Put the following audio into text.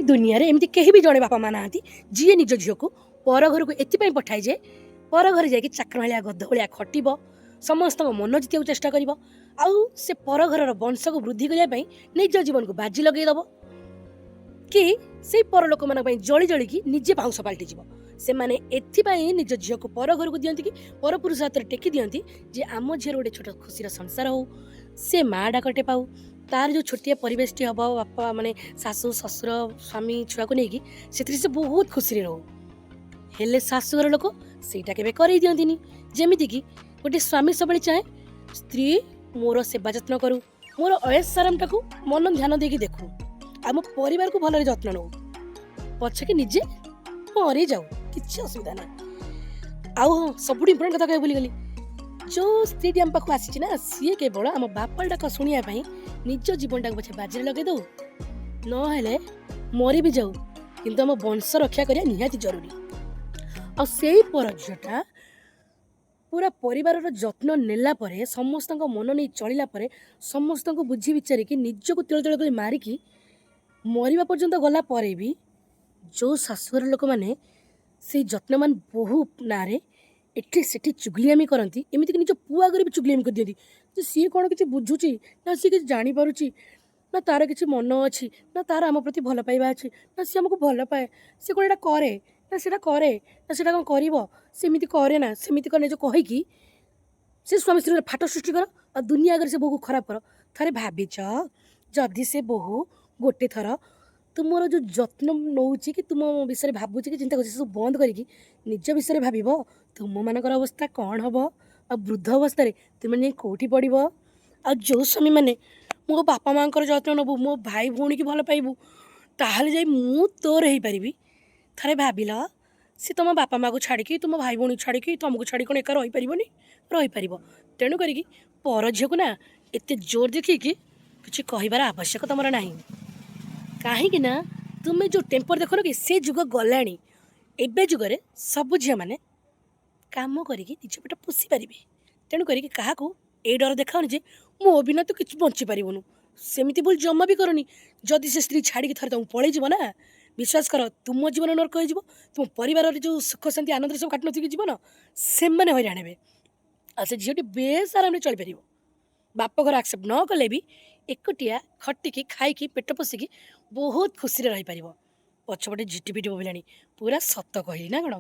ଦୁନିଆରେ ଏମିତି କେହି ବି ଜଣେ ବାପା ମା ନାହାନ୍ତି, ଯିଏ ନିଜ ଝିଅକୁ ପର ଘରକୁ ଏଥିପାଇଁ ପଠାଏ ଯେ ପର ଘରେ ଯାଇକି ଚାକର ଭଳିଆ, ଗଧ ଭଳିଆ ଖଟିବ, ସମସ୍ତଙ୍କ ମନ ଜିତିବାକୁ ଚେଷ୍ଟା କରିବ, ଆଉ ସେ ପର ଘରର ବଂଶକୁ ବୃଦ୍ଧି କରିବା ପାଇଁ ନିଜ ଜୀବନକୁ ବାଜି ଲଗେଇଦେବ କି ସେଇ ପର ଲୋକମାନଙ୍କ ପାଇଁ ଜଳି ଜଳିକି ନିଜେ ପାଉଁଶ ପାଲଟିଯିବ। ସେମାନେ ଏଥିପାଇଁ ନିଜ ଝିଅକୁ ପର ଘରକୁ ଦିଅନ୍ତି କି ପରପୁରୁଷ ହାତରେ ଟେକି ଦିଅନ୍ତି ଯେ ଆମ ଝିଅର ଗୋଟେ ଛୋଟ ଖୁସିର ସଂସାର ହଉ, ସେ ମା ଡାକଟେ ପାଉ, ତାର ଯେଉଁ ଛୋଟିଆ ପରିବେଶଟି ହେବ, ବାପା ମାନେ ଶାଶୁ, ଶ୍ୱଶୁର, ସ୍ୱାମୀ, ଛୁଆକୁ ନେଇକି ସେଥିରେ ସେ ବହୁତ ଖୁସିରେ ରହୁ। ହେଲେ ଶାଶୁଘର ଲୋକ ସେଇଟା କେବେ କରେଇ ଦିଅନ୍ତିନି। ଯେମିତିକି ଗୋଟେ ସ୍ୱାମୀ ସବୁବେଳେ ଚାହେଁ ସ୍ତ୍ରୀ ମୋର ସେବା ଯତ୍ନ କରୁ, ମୋର ଅୟସ ଆରାମଟାକୁ ମନ ଧ୍ୟାନ ଦେଇକି ଦେଖୁ, ଆମ ପରିବାରକୁ ଭଲରେ ଯତ୍ନ ନେଉ, ପଛକେ ନିଜେ ମରିଯାଉ, କିଛି ଅସୁବିଧା ନାହିଁ। ଆଉ ହଁ, ସବୁଠୁ ଇମ୍ପୋର୍ଟାଣ୍ଟ କଥା କହିବାକୁ ଭୁଲିଗଲି। ଯେଉଁ ସ୍ତ୍ରୀଟି ଆମ ପାଖକୁ ଆସିଛି ନା, ସିଏ କେବଳ ଆମ ବାପା ଡାକ ଶୁଣିବା ପାଇଁ ନିଜ ଜୀବନଟାକୁ ପଛେ ବାଜିରେ ଲଗେଇ ଦଉ, ନହେଲେ ମରି ବି ଯାଉ, କିନ୍ତୁ ଆମ ବଂଶ ରକ୍ଷା କରିବା ନିହାତି ଜରୁରୀ। ଆଉ ସେଇ ପର ଝିଅଟା ପୁରା ପରିବାରର ଯତ୍ନ ନେଲା ପରେ, ସମସ୍ତଙ୍କ ମନ ନେଇ ଚଳିଲା ପରେ, ସମସ୍ତଙ୍କୁ ବୁଝି ବିଚାରିକି ନିଜକୁ ତିଳ ତିଳ କରି ମାରିକି ମରିବା ପର୍ଯ୍ୟନ୍ତ ଗଲା ପରେ ବି ଯେଉଁ ଶାଶୁଘର ଲୋକମାନେ ସେଇ ଯତ୍ନବାନ ବୋହୂ ନାଁରେ ଏଠି ସେଠି ଚୁଗଲିଆମି କରନ୍ତି, ଏମିତିକି ନିଜ ପୁଅ ଆଗରେ ବି ଚୁଗଲିଆମି କରିଦିଅନ୍ତି ଯେ ସିଏ କ'ଣ କିଛି ବୁଝୁଛି ନା, ସିଏ କିଛି ଜାଣିପାରୁଛି ନା, ତାର କିଛି ମନ ଅଛି ନା, ତାର ଆମ ପ୍ରତି ଭଲ ପାଇବା ଅଛି ନା, ସିଏ ଆମକୁ ଭଲ ପାଏ, ସିଏ କ'ଣ ଏଇଟା କରେ ନା, ସେଇଟା କରେ ନା, ସେଇଟା କ'ଣ କରିବ, ସେମିତି କରେ ନା, ସେମିତି କରେ, ଯେଉଁ କହିକି ସେ ସ୍ୱାମୀ ସ୍ତ୍ରୀର ଫାଟ ସୃଷ୍ଟି କର ଆଉ ଦୁନିଆ ଆଗରେ ସେ ବୋହୂକୁ ଖରାପ କର। ଥରେ ଭାବିଛ, ଯଦି ସେ ବୋହୂ ଗୋଟେ ଥର ତୁମର ଯେଉଁ ଯତ୍ନ ନେଉଛି କି ତୁମ ବିଷୟରେ ଭାବୁଛି କି ଚିନ୍ତା କରୁଛି, ସେ ସବୁ ବନ୍ଦ କରିକି ନିଜ ବିଷୟରେ ଭାବିବ, ତୁମମାନଙ୍କର ଅବସ୍ଥା କ'ଣ ହେବ? ଆଉ ବୃଦ୍ଧ ଅବସ୍ଥାରେ ତୁମେ ଯାଇ କେଉଁଠି ପଡ଼ିବ? ଆଉ ଯେଉଁ ସ୍ୱାମୀମାନେ ମୋ ବାପା ମାଆଙ୍କର ଯତ୍ନ ନେବୁ, ମୋ ଭାଇ ଭଉଣୀକି ଭଲ ପାଇବୁ, ତାହେଲେ ଯାଇ ମୁଁ ତୋର ହେଇପାରିବି, ଥରେ ଭାବିଲ, ସେ ତୁମ ବାପା ମାଆକୁ ଛାଡ଼ିକି, ତୁମ ଭାଇ ଭଉଣୀ ଛାଡ଼ିକି, ତୁମକୁ ଛାଡ଼ିକି କ'ଣ ଏକା ରହିପାରିବନି? ରହିପାରିବ। ତେଣୁ କରିକି ପର ଝିଅକୁ ନା ଏତେ ଜୋର ଦେଖିକି କିଛି କହିବାର ଆବଶ୍ୟକ ତୁମର ନାହିଁ। କାହିଁକି ନା ତୁମେ ଯେଉଁ ଟେମ୍ପର ଦେଖୁନ କି, ସେ ଯୁଗ ଗଲାଣି। ଏବେ ଯୁଗରେ ସବୁ ଝିଅମାନେ କାମ କରିକି ନିଜ ପେଟ ପୋଷି ପାରିବେ। ତେଣୁ କରିକି କାହାକୁ ଏଇ ଡର ଦେଖାଅନି ଯେ ମୋ ବିନା ତୁ କିଛି ବଞ୍ଚିପାରିବୁନୁ। ସେମିତି ଭୁଲ ଜମା ବି କରନି। ଯଦି ସେ ସ୍ତ୍ରୀ ଛାଡ଼ିକି ଥରେ ତୁମକୁ ପଳେଇଯିବ ନା, ବିଶ୍ୱାସ କର, ତୁମ ଜୀବନ ନର୍କ ହେଇଯିବ। ତୁମ ପରିବାରରେ ଯେଉଁ ସୁଖ, ଶାନ୍ତି, ଆନନ୍ଦରେ ସବୁ କାଟୁନଥିବେ ଜୀବନ, ସେମାନେ ହଇରାଣ ହେବେ। ଆଉ ସେ ଝିଅଟି ବେଶ ଆରାମରେ ଚଳିପାରିବ। ବାପ ଘର ଆକ୍ସେପ୍ଟ ନ କଲେ ବି ଏକୁଟିଆ ଖଟିକି ଖାଇକି ପେଟ ପୋଷିକି ବହୁତ ଖୁସିରେ ରହିପାରିବ। ପଛପଟେ ଝିଟିପିଟି ବୋବେଇଲାଣି, ପୁରା ସତ କହିଲି ନା କ'ଣ?